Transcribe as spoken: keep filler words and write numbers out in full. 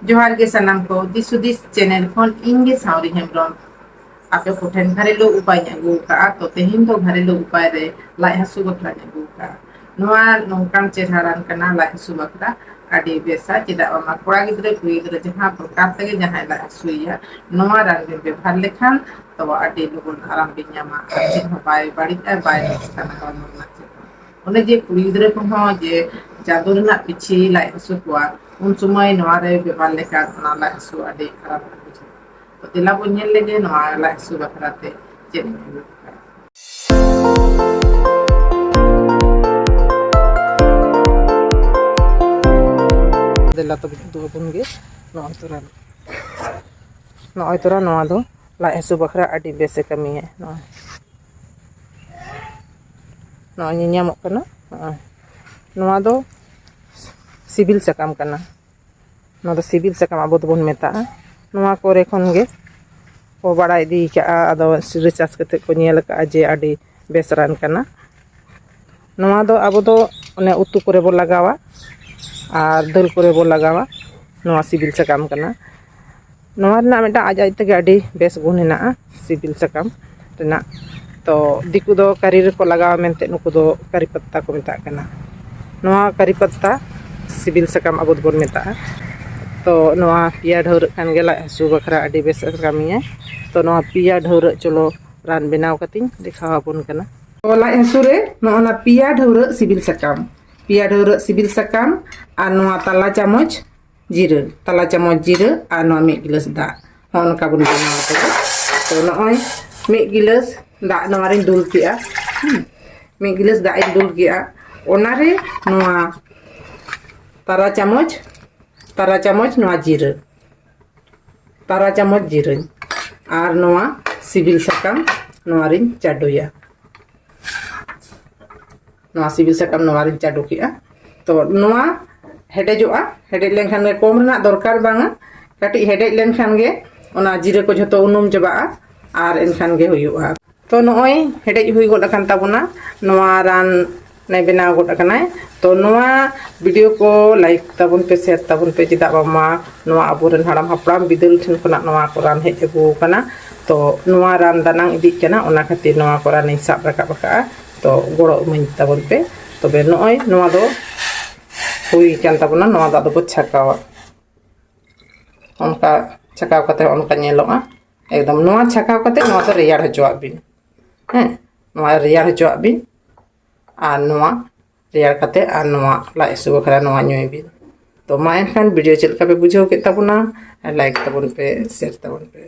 ᱡᱚᱦᱟᱨ ᱜᱮ ᱥᱟᱱᱟᱢ ᱠᱚ, ᱫᱤᱥ ᱦᱩᱫᱤᱥ ᱪᱮᱱᱮᱞ ᱠᱷᱚᱱ ᱤᱧ ᱜᱮ ᱥᱟᱣᱨᱤ ᱦᱮᱢᱵᱨᱚᱢ ᱟᱯᱮ ᱠᱚᱴᱷᱮᱱ ᱜᱷᱟᱨᱮᱞᱩ ᱩᱯᱟᱭᱤᱧ ᱟᱹᱜᱩ ᱟᱠᱟᱫᱼᱟ᱾ ᱛᱚ ᱛᱮᱦᱮᱧ ᱫᱚ ᱜᱷᱟᱨᱮᱞᱩ ᱩᱯᱟᱭ ᱨᱮ ᱞᱟᱡ ᱦᱟᱹᱥᱩ ᱵᱟᱠᱷᱨᱟᱧ ᱟᱹᱜᱩ ᱟᱠᱟᱫᱼᱟ᱾ ᱱᱚᱣᱟ ᱱᱚᱝᱠᱟᱱ ᱪᱮᱦᱨᱟ ᱨᱟᱱ ᱠᱟᱱᱟ ᱞᱟᱡ ᱦᱟᱹᱥᱩ ᱵᱟᱠᱷᱨᱟ, ᱟᱹᱰᱤ ᱵᱮᱥᱟ᱾ ᱪᱮᱫᱟᱜ ᱵᱟᱝᱢᱟ ᱠᱚᱲᱟ ᱜᱤᱫᱽᱨᱟᱹ ᱠᱩᱲᱤ ᱜᱤᱫᱽᱨᱟᱹ ᱡᱟᱦᱟᱸ ᱯᱨᱚᱠᱟᱨ ᱛᱮᱜᱮ ᱡᱟᱦᱟᱸᱭ ᱞᱟᱡ ᱦᱟᱹᱥᱩᱭᱮᱭᱟ, ᱱᱚᱣᱟ ᱨᱟᱱ ᱵᱮᱱ ᱵᱮᱵᱚᱦᱟᱨ ᱞᱮᱠᱷᱟᱱ ᱛᱚ ᱟᱹᱰᱤ ᱞᱚᱜᱚᱱ ᱟᱨᱟᱢ ᱵᱤᱱ ᱧᱟᱢᱟ᱾ ᱟᱨ ᱪᱮᱫ ᱦᱚᱸ ᱵᱟᱭ ᱵᱟᱹᱲᱤᱡᱼᱟ, ᱵᱟᱭ ᱞᱚᱥᱠᱟᱱᱟ ᱦᱚᱲᱢᱚ ᱨᱮᱱᱟᱜ ᱪᱮᱫ ᱦᱚᱸ᱾ ᱚᱱᱮ ᱡᱮ ᱠᱩᱲᱤ ᱜᱤᱫᱽᱨᱟᱹ ᱠᱚᱦᱚᱸ ᱡᱮ ᱪᱟᱸᱫᱚ ᱨᱮᱱᱟᱜ ᱯᱤᱪᱷᱤ ᱞᱟᱡ ᱦᱟᱹᱥᱩ ᱠᱚᱣᱟ, ᱩᱱ ᱥᱚᱢᱚᱭ ᱱᱚᱣᱟ ᱨᱮ ᱵᱮᱵᱚᱦᱟᱨ ᱞᱮᱠᱷᱟᱱ ᱚᱱᱟ ᱞᱟᱡ ᱦᱟᱹᱥᱩ ᱟᱹᱰᱤ ᱟᱨᱟᱢ ᱵᱩᱡᱷᱟᱹᱜᱼᱟ᱾ ᱛᱚ ᱫᱮᱞᱟ ᱵᱚᱱ ᱧᱮᱞ ᱞᱮᱜᱮ ᱱᱚᱣᱟ ᱞᱟᱡ ᱦᱟᱹᱥᱩ ᱵᱟᱠᱷᱨᱟ ᱛᱮ ᱪᱮᱫ ᱤᱧ ᱟᱹᱜᱩ ᱟᱠᱟᱫᱟ᱾ ᱫᱮᱞᱟ ᱛᱚᱵᱮ ᱩᱫᱩᱜ ᱟᱵᱚᱱ ᱜᱮ ᱱᱚᱜᱼᱚᱭ ᱛᱚᱨᱟ, ᱱᱚᱜᱼᱚᱭ ᱛᱚᱨᱟ ᱱᱚᱣᱟ ᱫᱚ ᱞᱟᱡ ᱦᱟᱹᱥᱩ ᱵᱟᱠᱷᱨᱟ ᱟᱹᱰᱤ ᱵᱮᱥᱮ ᱠᱟᱹᱢᱤᱭᱟ᱾ ᱱᱚᱜᱼᱚᱭ, ᱱᱚᱜᱼᱚᱭ ᱧᱮᱧᱟᱢᱚᱜ ᱠᱟᱱᱟ, ᱱᱚᱜᱼᱚᱭ ᱱᱚᱣᱟ ᱫᱚ ᱥᱤᱵᱤᱞ ᱥᱟᱠᱟᱢ ᱠᱟᱱᱟ᱾ ᱱᱚᱣᱟ ᱫᱚ ᱥᱤᱵᱤᱞ ᱥᱟᱠᱟᱢ ᱟᱵᱚ ᱫᱚᱵᱚᱱ ᱢᱮᱛᱟᱜᱼᱟ᱾ ᱱᱚᱣᱟ ᱠᱚᱨᱮ ᱠᱷᱚᱱ ᱜᱮ ᱠᱚ ᱵᱟᱲᱟᱭ ᱤᱫᱤ ᱠᱟᱜᱼᱟ, ᱟᱫᱚ research ᱠᱟᱛᱮ ᱠᱚ ᱧᱮᱞ ᱟᱠᱟᱫᱼᱟ ᱡᱮ ᱟᱹᱰᱤ ᱵᱮᱥ ᱨᱟᱱ ᱠᱟᱱᱟ᱾ ᱱᱚᱣᱟ ᱫᱚ ᱟᱵᱚ ᱫᱚ ᱚᱱᱮ ᱩᱛᱩ ᱠᱚᱨᱮ ᱵᱚ ᱞᱟᱜᱟᱣᱟ ᱟᱨ ᱫᱟᱹᱞ ᱠᱚᱨᱮ ᱵᱚ ᱞᱟᱜᱟᱣᱟ᱾ ᱱᱚᱣᱟ ᱥᱤᱵᱤᱞ ᱥᱟᱠᱟᱢ ᱠᱟᱱᱟ᱾ ᱱᱚᱣᱟ ᱨᱮᱱᱟᱜ ᱢᱤᱫᱴᱟᱝ ᱟᱡ ᱟᱡ ᱛᱮᱜᱮ ᱟᱹᱰᱤ ᱵᱮᱥ ᱜᱩᱱ ᱦᱮᱱᱟᱜᱼᱟ ᱥᱤᱵᱤᱞ ᱥᱟᱠᱟᱢ ᱨᱮᱱᱟᱜ᱾ ᱛᱚ ᱫᱤᱠᱩ ᱫᱚ ᱠᱟᱨᱤ ᱨᱮᱠᱚ ᱞᱟᱜᱟᱣᱟ ᱢᱮᱱᱛᱮ, ᱱᱩᱠᱩ ᱫᱚ ᱠᱟᱨᱤ ᱯᱟᱛᱛᱟ ᱠᱚ ᱢᱮᱛᱟᱜ ᱠᱟᱱᱟ᱾ ᱱᱚᱣᱟ ᱠᱟᱨᱤ ᱯᱟᱛᱛᱟ ᱥᱤᱵᱤᱞ ᱥᱟᱠᱟᱢ ᱟᱵᱚ ᱫᱚᱵᱚᱱ ᱢᱮᱛᱟᱜᱼᱟ᱾ ᱛᱚ ᱱᱚᱣᱟ ᱯᱮᱭᱟ ᱰᱷᱟᱹᱣᱨᱟᱹᱜ ᱠᱷᱟᱱ ᱜᱮ ᱞᱟᱡ ᱦᱟᱹᱥᱩ ᱵᱟᱠᱷᱨᱟ ᱟᱹᱰᱤ ᱵᱮᱥ ᱮ ᱠᱟᱹᱢᱤᱭᱟ᱾ ᱛᱚ ᱱᱚᱣᱟ ᱯᱮᱭᱟ ᱰᱷᱟᱹᱣᱨᱟᱹᱜ ᱪᱚᱞᱚ ᱨᱟᱱ ᱵᱮᱱᱟᱣ ᱠᱟᱛᱮᱧ ᱫᱮᱠᱷᱟᱣ ᱟᱵᱚᱱ ᱠᱟᱱᱟ᱾ ᱛᱚ ᱞᱟᱡ ᱦᱟᱹᱥᱩ ᱨᱮ ᱱᱚᱜᱼᱚ ᱱᱟ ᱯᱮᱭᱟ ᱰᱷᱟᱹᱣᱨᱟᱹᱜ ᱥᱤᱵᱤᱞ ᱥᱟᱠᱟᱢ, ᱯᱮᱭᱟ ᱰᱷᱟᱹᱣᱨᱟᱹᱜ ᱥᱤᱵᱤᱞ ᱥᱟᱠᱟᱢ ᱟᱨ ᱱᱚᱣᱟ ᱛᱟᱞᱟ ᱪᱟᱢᱚᱪ ᱡᱤᱨᱟᱹ, ᱛᱟᱞᱟ ᱪᱟᱢᱚᱪ ᱡᱤᱨᱟᱹ ᱟᱨ ᱱᱚᱣᱟ ᱢᱤᱫ ᱜᱤᱞᱟᱹᱥ ᱫᱟᱜ᱾ ᱱᱚᱜᱼᱚ ᱱᱚᱝᱠᱟ ᱵᱚᱱ ᱵᱮᱱᱟᱣ ᱠᱟᱫᱟ᱾ ᱛᱚ ᱱᱚᱜᱼᱚᱭ ᱢᱤᱫ ᱜᱤᱞᱟᱹᱥ ᱫᱟᱜ ᱱᱚᱣᱟ ᱨᱤᱧ ᱫᱩᱞ ᱠᱮᱜᱼᱟ᱾ ᱦᱩᱸ᱾ ᱢᱤᱫ ᱜᱤᱞᱟᱹᱥ ᱫᱟᱜ ᱤᱧ ᱫᱩᱞ ᱠᱮᱜᱼᱟ᱾ ᱚᱱᱟᱨᱮ ᱱᱚᱣᱟ ᱛᱟᱨᱟ ᱪᱟᱢᱚᱪ, ᱛᱟᱨᱟ ᱪᱟᱢᱚᱪ ᱱᱚᱣᱟ ᱡᱤᱨᱟᱹ, ᱛᱟᱨᱟ ᱪᱟᱢᱚᱪ ᱡᱤᱨᱟᱹᱧ ᱟᱨ ᱱᱚᱣᱟ ᱥᱤᱵᱤᱞ ᱥᱟᱠᱟᱢ ᱱᱚᱣᱟ ᱨᱤᱧ ᱪᱟᱰᱚᱭᱟ᱾ ᱱᱚᱣᱟ ᱥᱤᱵᱤᱞ ᱥᱟᱠᱟᱢ ᱱᱚᱣᱟ ᱨᱤᱧ ᱪᱟᱰᱚ ᱠᱮᱜᱼᱟ᱾ ᱛᱚ ᱱᱚᱣᱟ ᱦᱮᱰᱮᱡᱚᱜᱼᱟ᱾ ᱦᱮᱰᱮᱡ ᱞᱮᱱᱠᱷᱟᱱ ᱜᱮ, ᱠᱚᱢ ᱨᱮᱱᱟᱜ ᱫᱚᱨᱠᱟᱨ ᱵᱟᱝᱟ, ᱠᱟᱹᱴᱤᱡ ᱦᱮᱰᱮᱡ ᱞᱮᱱᱠᱷᱟᱱ ᱜᱮ ᱚᱱᱟ ᱡᱤᱨᱟᱹ ᱠᱚ ᱡᱷᱚᱛᱚ ᱩᱱᱩᱢ ᱪᱟᱵᱟᱜᱼᱟ ᱟᱨ ᱮᱱᱠᱷᱟᱱ ᱜᱮ ᱦᱩᱭᱩᱜᱼᱟ᱾ ᱛᱚ ᱱᱚᱜᱼᱚᱭ ᱦᱮᱰᱮᱡ ᱦᱩᱭ ᱜᱚᱫ ᱟᱠᱟᱱ ᱛᱟᱵᱚᱱᱟ᱾ ᱱᱚᱣᱟ ᱨᱟᱱ ᱵᱮᱱᱟᱣ ᱜᱚᱫ ᱟᱠᱟᱱᱟᱭ᱾ ᱛᱚ ᱱᱚᱣᱟ ᱵᱷᱤᱰᱤᱭᱳ ᱠᱚ ᱞᱟᱭᱤᱠ ᱛᱟᱵᱚᱱ ᱯᱮ, ᱥᱮᱭᱟᱨ ᱛᱟᱵᱚᱱ ᱯᱮ, ᱪᱮᱫᱟᱜ ᱵᱟᱝᱢᱟ ᱱᱚᱣᱟ ᱟᱵᱚᱨᱮᱱ ᱦᱟᱲᱟᱢ ᱦᱟᱯᱲᱟᱢ ᱵᱤᱫᱟᱹᱞ ᱴᱷᱮᱱ ᱠᱷᱚᱱᱟᱜ ᱱᱚᱣᱟ ᱠᱚ ᱨᱟᱱ ᱦᱮᱡ ᱟᱹᱜᱩ ᱟᱠᱟᱱᱟ᱾ ᱛᱚ ᱱᱚᱣᱟ ᱨᱟᱱ ᱫᱟᱱᱟᱝ ᱤᱫᱤᱜ ᱠᱟᱱᱟ, ᱚᱱᱟ ᱠᱷᱟᱹᱛᱤᱨ ᱱᱚᱣᱟ ᱠᱚ ᱨᱟᱱᱤᱧ ᱥᱟᱵ ᱨᱟᱠᱟᱵ ᱟᱠᱟᱫᱼᱟ᱾ ᱛᱚ ᱜᱚᱲᱚ ᱤᱢᱟᱹᱧ ᱛᱟᱵᱚᱱ ᱯᱮ᱾ ᱛᱚᱵᱮ ᱱᱚᱜᱼᱚᱭ ᱱᱚᱣᱟ ᱫᱚ ᱦᱩᱭ ᱠᱟᱱ ᱛᱟᱵᱚᱱᱟ, ᱱᱚᱣᱟ ᱫᱚ ᱟᱫᱚ ᱵᱚ ᱪᱷᱟᱠᱟᱣᱟ᱾ ᱚᱱᱠᱟ ᱪᱷᱟᱠᱟᱣ ᱠᱟᱛᱮ ᱚᱱᱠᱟ ᱧᱮᱞᱚᱜᱼᱟ᱾ ᱮᱠᱫᱚᱢ ᱱᱚᱣᱟ ᱪᱷᱟᱠᱟᱣ ᱠᱟᱛᱮ ᱱᱚᱣᱟ ᱫᱚ ᱨᱮᱭᱟᱲ ᱦᱚᱪᱚᱣᱟᱜ ᱵᱤᱱ᱾ ᱦᱮᱸ, ᱱᱚᱣᱟ ᱨᱮᱭᱟᱲ ᱦᱚᱪᱚᱣᱟᱜ ᱵᱤᱱ᱾ ᱟᱨ ᱱᱚᱣᱟ ᱨᱮᱭᱟᱲ ᱠᱟᱛᱮ ᱟᱨ ᱱᱚᱣᱟ ᱞᱟᱡ ᱦᱟᱹᱥᱩ ᱵᱟᱠᱷᱨᱟ ᱱᱚᱣᱟ ᱧᱩᱭ ᱵᱤᱱ᱾ ᱛᱚ ᱢᱟ ᱮᱱᱠᱷᱟᱱ ᱵᱷᱤᱰᱤᱭᱳ ᱪᱮᱫ ᱞᱮᱠᱟ ᱯᱮ ᱵᱩᱡᱷᱟᱹᱣ ᱠᱮᱫ ᱛᱟᱵᱚᱱᱟ, ᱞᱟᱭᱤᱠ ᱛᱟᱵᱚᱱ ᱯᱮ, ᱥᱮᱭᱟᱨ ᱛᱟᱵᱚᱱ ᱯᱮ᱾